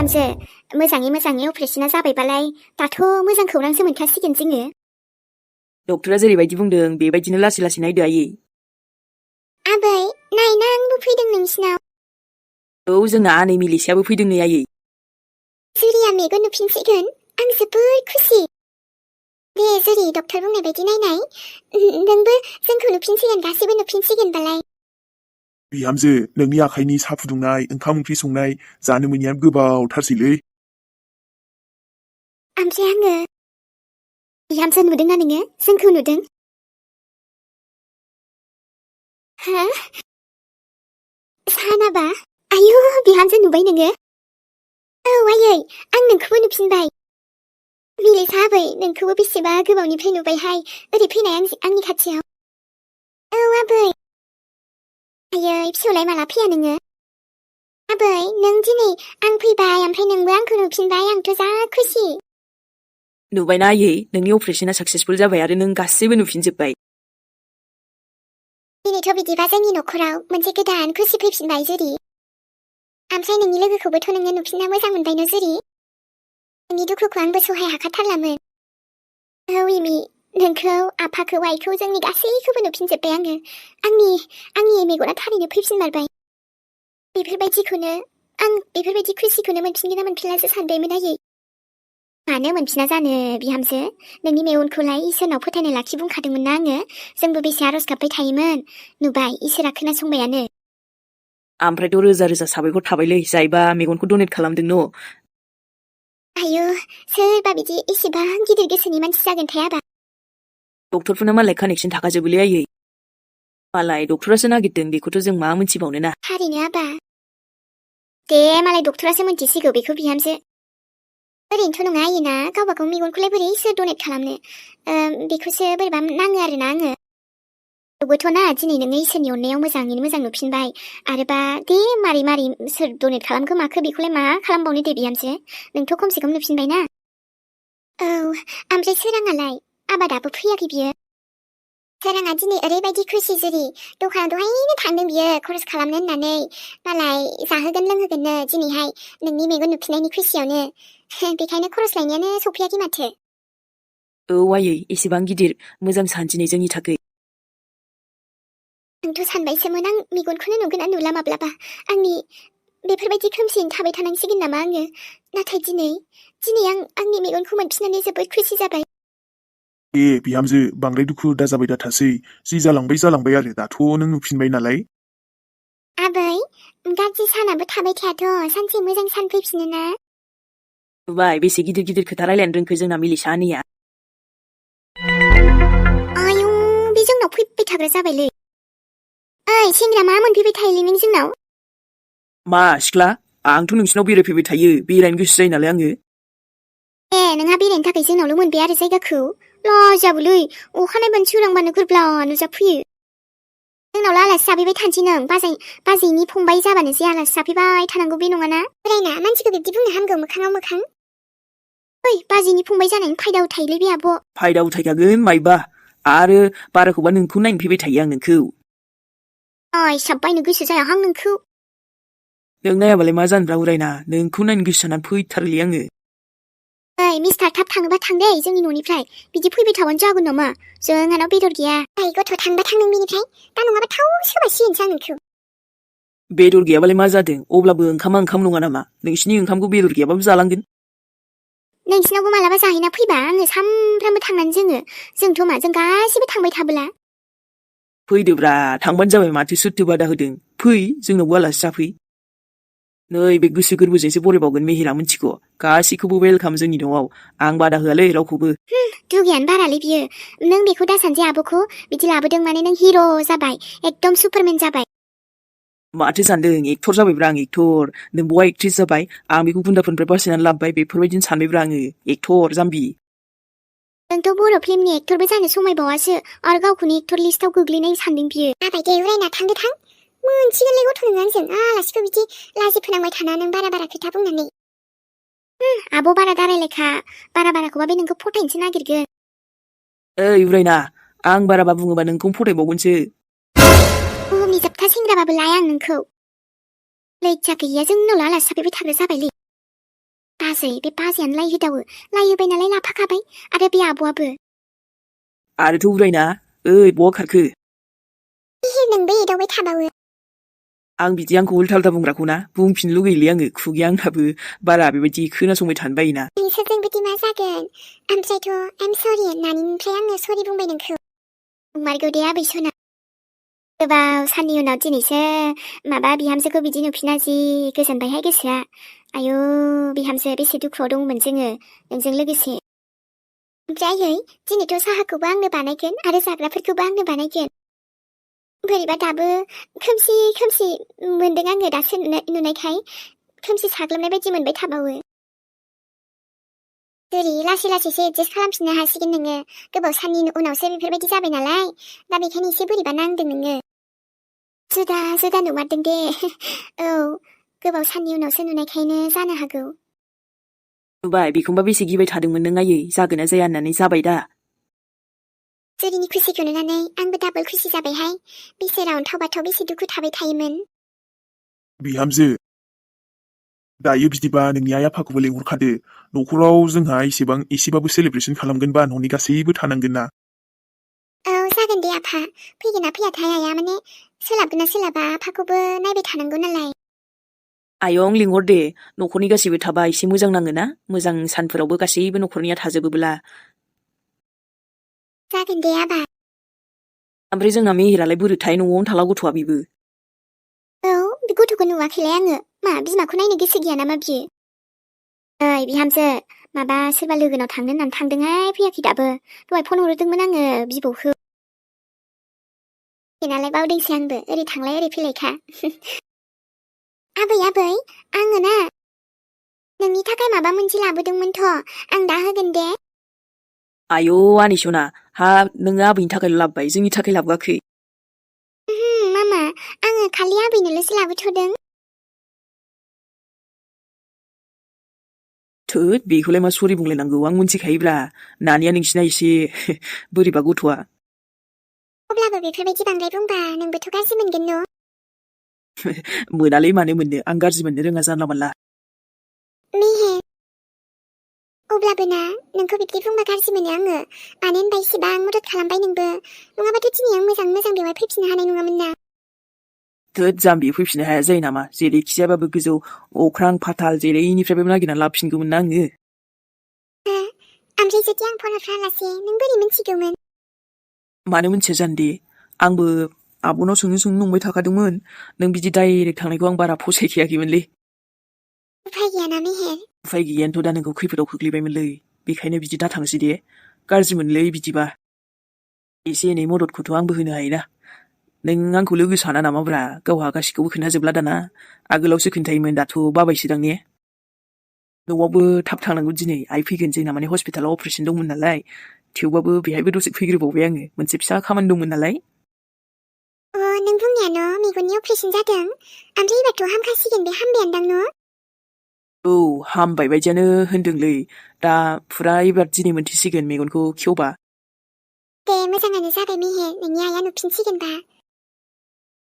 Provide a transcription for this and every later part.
बिहामजो मोजाङै अपारेशना जाबायबालाय दाथ' मोजां खौरांसो मोनखासिगोन जोङो। डक्टरा जेरैबायदि बुंदों बेबायदिनो लासै लासै नायदो आयै। आबै नायना आंबो फैदों नोंसिनाव। औ जोंना आनै मिलिसायाबो फैदों नै आयै। जुरिया मेगन नुफिनसिगोन आं जोबोद खुसि। दे जुरि डक्टर बुंनाय बायदि नायनाय नोंबो जोंखौ नुफिनसिगोन गासैबो नुफिनसिगोनबालाय। बिहामजो नोंनि आखाइनि साहा फुदुंनाय ओंखाम ओंख्रि संनाय जानो मोनैया गोबावथारसैलै। ओमफ्राय आङो बिहामजो नुदोंना नोङो जोंखौ नुदों? हा सानाबा आयु बिहामजो नुबाय नोङो? औ आयै आं नोंखौबो नुफिनबाय। मिलिसा आबै नोंखौबो बेसेबा गोबावनिफ्राय नुबायहाय ओरै फैनाय आंनि खाथियाव। औ आबै। आयै फिसौलाय माला फैया नोङो? आबै नों दिनै आं फैबाय ओमफ्राय नोंबो आंखौ नुफिनबाय आंथ' जा खुसि। नुबायना आयै नोंनि अपारेशना साक्सेसफुल जाबाय आरो नों गासैबो नुफिनजोब्बाय। दिनैथ' बिदिबा जोंनि न'खराव मोनसे गोदान खुसि फैफिनबाय जुरि। ओमफ्राय नोंनि लोगोखौबोथ' नोङो नुफिनना मोजां मोनबाय न' जुरि? नोंनि दुखुखौ आंबो सहाय हाखाथारलामोन। औ इमि नोंखौ आफाखौ आइखौ जोंनि गासैखौबो नुफिनजोब्बाय आङो। आंनि मेगना थारैनो फैफिनमारबाय। बेफोरबायदि खुसिखौनो मोनफिनगोन ना मोनफिनलासो सानबायमोन आयै। मानो मोनफिना जानो बिहामजो नोंनि मेगनखौलाय इसोरनाव फोथायनाय लाखि बुंखादोंमोन ना आङो। जोंबो बेसे आरज गाबबाय थायोमोन नुबाय इसोरा खोनासंबायानो। ओमफ्रायथ' रोजा रोजा साबायखर थाबायलै जायबा मेगनखौ डनेट खालामदों न'। आयु सोरबा बिदि एसेबां गिदिर गोसोनि मानसि जागोनथाय आबा। डक्टरफोरना मालाय कानेक्सन थाखाजोबोलै आयै। मालाय डक्टरासो नागिरदों बेखौथ' जों मा मोनथिबावनो ना। थारैनो आबा। दे मालाय डक्टरासो मोनथिसिगौ बेखौ बिहामजो। ओरैनोथ' नङा आयोना गावबागाव मेगनखौलाय बोरै सोर डनेट खालामनो बेखौसो बोरैबा नाङो आरोना आङो। थेवबोथ' ना दिनै नोङो इसोरनि अननायाव मोजाङैनो मोजां नुफिनबाय आरोबा दे मारै सोर डनेट खालामखो माखो बेखौलाय मा खालामबावनो दे बिहामजो नोंथ' खमसे खम नुफिनबाय ना। औ ओमफ्राय सोराङालाय आबा दाबो फैयाखै बियो? सोराङा दिनै ओरैबायदि खुसि जुरि दखानाव दहायनो थांदों बियो खरस खालामनो होननानै मालाय जाहोगोन लोंहोगोननो दिनैहाय नोंनि मेगन नुफिननायनि खुसियावनो बेखायनो खरस लायनायानो सफैयाखै माथो। औ आयै एसेबां गिदिर मोजां सान दिनै जोंनि थाखै। आंथ' सानबायसोमोन आं मेगनखौनो नुगोन ना नुला माब्लाबा आंनि बेफोरबायदि खोमसियैनो थाबाय थानांसिगोन नामा आङो। नाथाय दिनै आं आंनि मेगनखौ मोनफिननानै जोबोद खुसि जाबाय। दे बिहामजो बांद्राय दुखु दाजाबाय दाथासै जि जालांबाय आरो दाथ' नों नुफिनबाय नालाय। आबै गाज्रि सानाबो थाबाय थायाथ' सानसे मोजां सान फैफिनो ना। नुबाय बेसे गिदिर गिदिर खोथा रायलायनो रोंखो जोंना मिलिसा आनैया। आयु बे जोंनाव फैबाय थाग्रा जाबायलै। ओइ सेंग्रा मा मोनफैबाय थायोलै नों जोंनाव? मा सिख्ला आंथ' नोंसिनाव बेरायफैबाय थायो बेरायनो गोसो जायो नालाय आङो। ए नोंहा बेरायनो थाखाय जोंनावल' मोनबाय आरो जायगाखौ लाजाबोलै अखानायबानो सोरांबानो गोरब्ला नुजाफैयो। जोंनावल' आलासि जाफैबाय थानोसै नों बाजैनि फंबाय जाबानो जे आलासि जाफैबाय थानांगौ बे नङाना। बोरायना मानसिखौ बिदि बुंनो हामगौ मोखाङाव मोखां। ओइ बाजैनि फंबाय जानायनि फायदा उथायोलै बे आब'। फायदा उथायखागोन माइबा आरो बाराखौबा नोंखौ नायनो फैबाय थायो आं नोंखौ। ओइ साब बायनो गोसो जायाहां नोंखौ। नों नायाबालाय मा जानोब्रा उरायना नोंखौ नायनो गोसो जानानै फैथारोलै आङो। ओइ मिस्टार थाब थाङोबा थां दे जोंनि न'निफ्राय बिदि फैबाय थाबानो जागोन नामा जोंहानाव बेदर गैया। ओइ गथ' थांबा थां नों बेनिफ्राय दा नङाबा थाव सोबासिगोनसो आं नोंखौ। बेदर गैयाबालाय मा जादों अब्लाबो ओंखामा ओंखाम नङा नामा नोंसिनि ओंखामखौ बेदर गैयाबाबो जालांगोन। नोंसिनावबो मालाबा जाहैना फैबा आङो सामफ्रामबो थांनानै जोंथ' मा जों गासिबो थांबाय थाबोला। फैदोब्रा थांबानो जाबाय माथो सोरथो बादा होदों फै जोंनावबो आलासि जाफै। नै बे गोसो गोरबोजोंसो बरायबावगोन मेहेरा मिथिगौ गासैखौबो वेलकाम जोंनि न'आव आं बादा होआलै रावखौबो। दुगियानो बारालै बियो नों बेखौ दासानसै आब'खौ बिदि लाबोदों माने नों हिर' जाबाय एकदम सुपारमेन जाबाय। माथो सानदों एक्टर जाबायब्रा आं एक्टर नोंबौआ एक्ट्रिस जाबाय आं बेखौ गुन्दाफोरनिफ्राय बासिनानै लाबोबाय बेफोरबायदिनो सानबायब्रा आङो एक्टर जाम्बि। नोंथ' बर' फिल्मनि एक्टरबो जानो समायबावासो आरो गावखौनो एक्टर लिस्टाव गोग्लैनाय सानदों बियो। जाबाय दे उरायना थांदो थां मोनसिगोनलै गथ' नोङो आंजों आलासिखौ बिदि लाजि फोनांबाय थाना नों बारा खोथा बुंनानै। आब' बारा दारायलायखा बाराखौबा बे नोंखौ फटायनोसो नागिरगोन। ओइ उरायना आं बाराबा बुङोबा नोंखौ फटायबावगोनसो। बुहुमनि जोबथा सेंग्राबाबो लाया आं नोंखौ। लैजा गैया जोंनावल' आलासि जाफैबाय थाग्रा जाबायलै। बाजै बे बाजैयानो लायहोदावो लायोबाय नालाय लाफाखाबाय आरो बे आब'आबो आरोथ' उरायना ओइ बहा खारखो मिहिर नोंबो एदावबाय थाबावो आं बिदि आंखौ उल्था उल्था बुंग्राखौ ना बुंफिननो लुगैयोलै आङो खुगाया आंनाबो बारा बेबायदि खोनासंबाय थानो बायोना नोंसोरजों बिदि मा जागोन ओमफ्रायथ' आइम सरि नानिनिफ्राय आङो सरि बुंबाय नोंखौ नंमारगौ दे आबै सना गोबाव साननि उनाव दिनैसो माबा बिहामजोखौ बिदि नुफिना जि गोजोनबायहाय गोसोआ आयौ बिहामजो बेसे दुखुआव दंमोन जोङो नोंजों लोगोसे ओमफ्राय आयै दिनैथ' साहाखौबो आंनो बानायगोन आरो जाग्राफोरखौबो आंनो बानायगोन बोरैबा दाबो खोमसि खोमसि मोनदों आङो दासो नुनायखाय खोमसि साग्लोबनाय बायदि मोनबाय थाबावो जेरै लासै लासैसो एडजास्ट खालामफिननो हासिगोन नोङो गोबाव साननि उनावसो बेफोरबायदि जाबाय नालाय दा बेखायनो एसे बोरैबा नांदों नोङो जुदा जुदा नुमारदों दे औ गोबाव साननि उनावसो नुनायखायनो जानो हागौ नुबाय बेखौबा बेसे गिबाय थादोंमोन नों आयै जागोन ना जाया होननानै जाबाय दा जेरैनि खुसिखौ नुनानै आंबो डाबल खुसि जाबायहाय बिसोरा अन्थावबाथाव बेसे दुखु थाबाय थायोमोन बिहामजो दायो बिदिबा नोंनि आइ आफाखौबो लेंहरखादो न'खराव जोंहा एसेबाबो सेलेब्रेसन खालामगोनबा न'नि गासैबो थानांगोन ना औ जागोन दे आफा फैगोन ना फैयाथाय आइया माने सोलाबगोन ना सोलाबा आफाखौबो नायबाय थानांगौ नालाय आयं लिंहर दे न'खरनि गासैबो थाबा एसे मोजां नाङो ना मोजां सानफोरावबो गासैबो न'खरनिया थाजोबोब्ला जागोन दे आबा ओमफ्राय जोंना मेहेरालाय बोरैथाय न'आवनो थाला गथ'आ बेबो औ बे गथ'खौ नुवाखैलाय आङो मा बिमाखौ नायनो गोसो गैया नामा बियो ओइ बिहामजो माबा सोरबा लोगोनाव थांनो होननानै थांदोंहाय फैयाखै दाबो दहाय फन हरदोंमोन आङो बिबौखौ फैनालाय बावदोंसै आंबो ओरै थांलाय ओरै फैलायखा आबै आङो ना नोंनि थाखाय माबा मोनसे लाबोदोंमोनथ' आं दा होगोन दे आयौ आनैसना हा नोङो आबैनि थाखायल' लाबोबाय जोंनि थाखाय लाबोआखै मामा आङो खालि आबैनोल'सो लाबोथ'दों थोद बेखौलाय मा सरि बुंलायनांगौ आं मिन्थिखायोब्रा नानिया नोंसिना एसे बोरैबा गथ'आ अब्लाबो बेफोरबायदि बांद्राय बुंबा नोंबोथ' गाज्रि मोनगोन न' मोनालै मानो मोननो आं गाज्रि मोननो रोङा जानला मोनला मेहे अब्लाबो ना नोंखौ बिदि बुंबा गाज्रि मोनो आङो मानो होनबा इसेबां मदद खालामबाय नोंबो नङाबाथ' दिनै आं मोजां बेवहाय फैफिननो हानाय नङामोन ना थोद जाम्बि फैफिननो हाया जायो नामा जेरैखि जायाबाबो गोजौ अख्रां फाथाल जेरैनिफ्रायबो नागिरना लाबोफिनगौमोन ना आङो ओमफ्राय जुदि आं फन हरफ्लाङासे नों बोरै मिन्थिगौमोन मानो मोनथिया जानो दे आंबो आब'नाव सोंनो नंबाय थाखादोंमोन नों बिदि डाइरेक्ट थांनायखौ आं बारा फसायखायाखैमोनलै उफाय गैयाना मेहेर उफाय गैयानोथ' दा नोंखौ खैफोदाव खोख्लैबायमोनलै बेखायनो बिदि दा थांसै दे गाज्रि मोनलै बिदिबा एसे एनै मददखौथ' आंबो होनो हायोना नों आंखौ लोगो साना नामाब्रा गावहा गासिखौबो खोन्थाजोबला दाना आगोलावसो खोन्थायोमोन दाथ' बाबायसोदां ने न'आवबो थाब थांनांगौ दिनै आइ फैगोन जोंना माने हस्पिटालाव अपारेसन दंमोन नालाय थेवबाबो बेहायबो दसे फैग्रोबावबाय आङो मोनसे फिसा खामानि दंमोन नालाय नों बुंनाया न' मेगननि अपारेसन जादों ओमफ्राय एबारथ' हामखासिगोन बे हामबायानोदां न' औ हामबाय बायदियानो होनदोंलै दा फुरा एबार दिनै मोनथिसिगोन मेगनखौ खेवबा दे मोजाङानो जाबाय मेहेर नोंनि आइया नुफिनसिगोनबा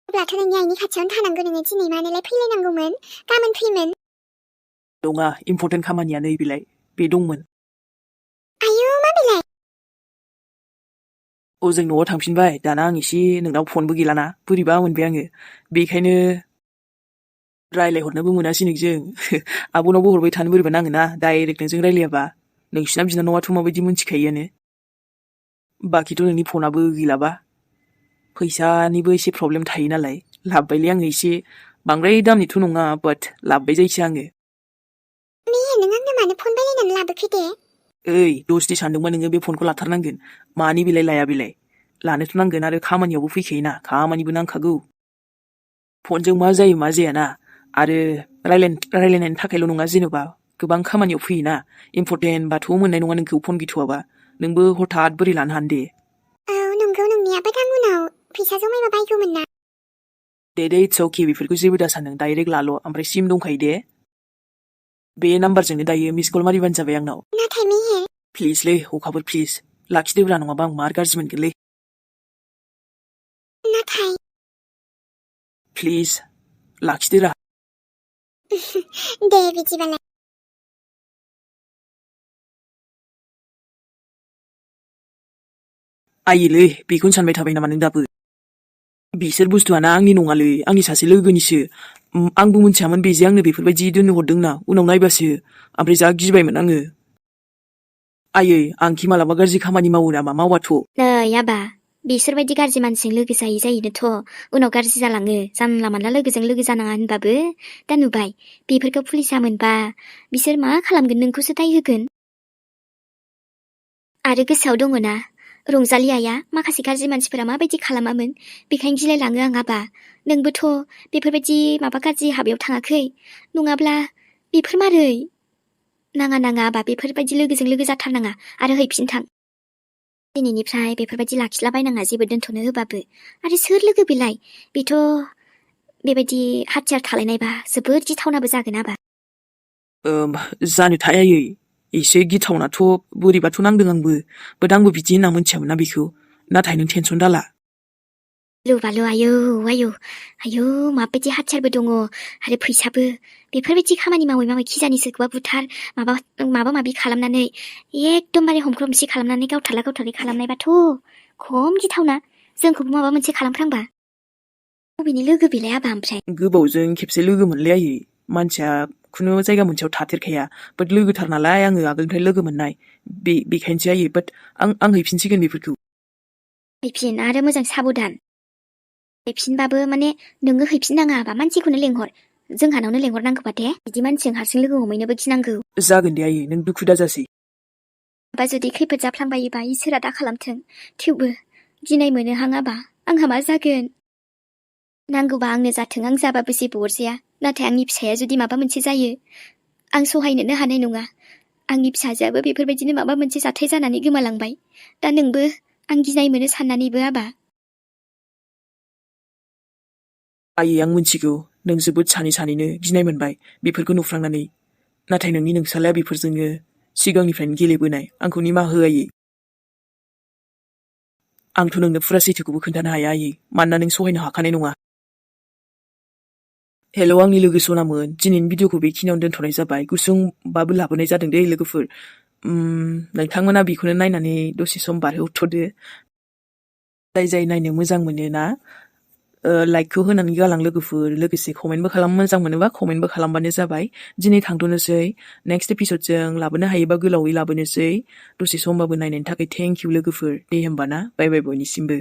अब्लाथ' नोंनि आइनि खाथियावनो थानांगौ नोङो दिनै मानोलाय फैलायनांगौमोन गाबोन फैमोन नङा इम्परटेन्ट खामानिया नैबेलाय बे दंमोन आयौ मा बेलाय जों न'आव थांफिनबाय दाना आं एसे नोंनाव फनबो गैलाना बोरैबा मोनबाय आङो बेखायनो रायलायहरनोबो मोनासै नोंजों आब'नावबो हरबाय थानो बोरैबा नाङोना डाइरेक्ट नोंजों रायलायाबा नोंसिना बिनानावाथ' माबायदि मोनथिखायोआनो बाखिथ' नोंनि फनाबो गैलाबा फैसानिबो एसे प्रब्लेम थायो नालाय लाबबायलै आङो एसे बांद्राय दामनिथ' नङा बाट लाबबाय जायखिया आङो मेहेर नों आंनो मानो फन बायलायनानै लाबोखो दे ओइ दसनि सानदोंबा नोङो बे फनखौ लाथारनांगोन मानि बेलाय लाया बेलाय लानोथ' नांगोन आरो खामानियावबो फैखायोना खामानिबो नांखागौ फनजों मा जायो मा जायाना आरो रायलायनायनि थाखायल' नङा जेन'बा गोबां खामानियाव फैयोना इम्परटेन्टबाथ' मोननाय नङा नोंखौ फन गैथ'वाबा नोंबो हथात बोरै लानो हानो दे औ नंगौ नोंनियाबो दां उनाव फैसा जमायबा बायगौमोन ना दे इट्स अके बेफोरखौ जेबो दा सानदों डाइरेक्ट लाल' ओमफ्राय सिम दंखायो दे बे नाम्बारजोंनो दायो मिस कल मारिबानो जाबाय आंनाव नाथाय मेहेर प्लिजलै अखाफोर प्लिज लाखिदोब्रा नङाबा आं मार गाज्रि मोनगोनलै नाथाय प्लिज लाखिदोरा दे बिदिबालाय आइलै बेखौनो सानबाय थाबाय नामा नों दाबो बिसोर बुस्थुआना आंनि नङालै आंनि सासे लोगोनिसो आंबो मिथियामोन बेजे आंनो बेफोरबायदि दोननो हरदोंना उनाव नायबासो ओमफ्राय जा गिबायमोन आङो आयै आंखि मालाबा गाज्रि खामानि मावो नामा मावाथ' नै आबा बिसोरबायदि गाज्रि मानसिजों लोगो जायै जायोनोथ' उनाव गाज्रि जालाङो जानला मानला लोगोजों लोगो जानाङा होनबाबो दा नुबाय बेफोरखौ पुलिसा मोनबा बिसोर मा खालामगोन नोंखौसो दाय होगोन आरो गोसोआव दङना रंजालि आइया माखासे गाज्रि मानसिफोरा माबायदि खालामामोन बेखायनो गिलायलाङो आं आबा नोंबोथ' बेफोरबायदि माबा गाज्रि हाबायाव थाङाखै नङाब्ला बेफोर मारै नाङा नाङा आबा बेफोरबायदि लोगोजों लोगो जाथारनाङा आरो हैफिन थां दिनैनिफ्राय बेफोरबायदि लाखिलाबायनाङा जेबो दोनथ'नो होबाबो आरो सोर लोगो बेलाय बेथ' बेबायदि हाथियार थालायनायबा जोबोद गिथावनाबो जागोन आबा जानो थाय आयै एसे गिथावनाथ' बोरैबाथ' नांदों आंबो बाट आंबो बिदि होनना मोनथियामोन ना बेखौ नाथाय नों टेनसन दाला लुबालु आयौ आयौ आयौ माबायदि हाथियारबो दङ आरो फैसाबो बेफोरबायदि खामानि मावै खिजानि सोरखौबा बुथार माबा माबि खालामनानै एकदमबारे हमख्रमसि खालामनानै गावथारला गावथारै खालामनायबाथ' खम गिथावना जोंखौबो माबा मोनसे खालामफ्रांबा बबेनि लोगो बेलाय आबा ओमफ्राय गोबावजों खेबसे लोगो मोनलाय आयै मानसिया खुनु जायगा मोनसेयाव थाथेरखाया बाट लोगोथार नालाय आङो आगोलनिफ्राय लोगो मोननाय बेखायनोसै आयै बाट आं हैफिनसिगोन बेफोरखौ हैफिन आरो मोजां साबधान हैफिनबाबो माने नोङो हैफिननाङा आबा मानसिखौनो लेंहर जोंहानावनो लेंहरनांगौबा दे बिदि मानसिजों हारसिं लोगो हमहैनोबो गिनांगौ जागोन दे आयै नों दुखु दाजासै बा जुदि खैफोद जाफ्लांबायोबा इसोरा दा खालामथों थेवबो गिनाय मोनोहां आबा आंहा मा जागोन नांगौबा आंनो जाथों आं जाबाबो जेबो अरजाया नाथाय आंनि फिसाया जुदि माबा मोनसे जायो आं सहायनोनो हानाय नङा आंनि फिसाजोआबो बेफोरबायदिनो माबा मोनसे जाथाय जानानै गोमालांबाय दा नोंबो आं गिनाय मोनो साननानैबो आबा आयै आं मिथिगौ नों जोबोद सानैनो गिनाय मोनबाय बेफोरखौ नुफ्लांनानै नाथाय नोंनि नोंसालाया बेफोरजोंनो सिगांनिफ्रायनो गेलेबोनाय आंखौ निमाहा हो आयै आंथ' नोंनो फुरा सैथोखौबो खोन्थानो हाया आयै मानोना नों सहायनो हाखानाय नङा हेल' आंनि लोगो सनामोन दिनैनि भिडिअखौ बेखिनियावनो दोनथ'नाय जाबाय गुसुंबाबो लाबोनाय जादों दे लोगोफोर नोंथांमोना बेखौनो नायनानै दसे सम बारहोथ'दो जाय नायनो मोजां मोनो ना लाइकखौ होनानै गालां लोगोफोर लोगोसे कमेन्टबो खालाम मोजां मोनोबा कमेन्टबो खालामबानो जाबाय दिनै थांथ'नोसै नेक्स्ट एपिसडजों लाबोनो हायोबा गोलावै लाबोनोसै दसे समबाबो नायनायनि थाखाय थेंक इउ लोगोफोर दे होमबा ना बाय बाय बयनिसिमबो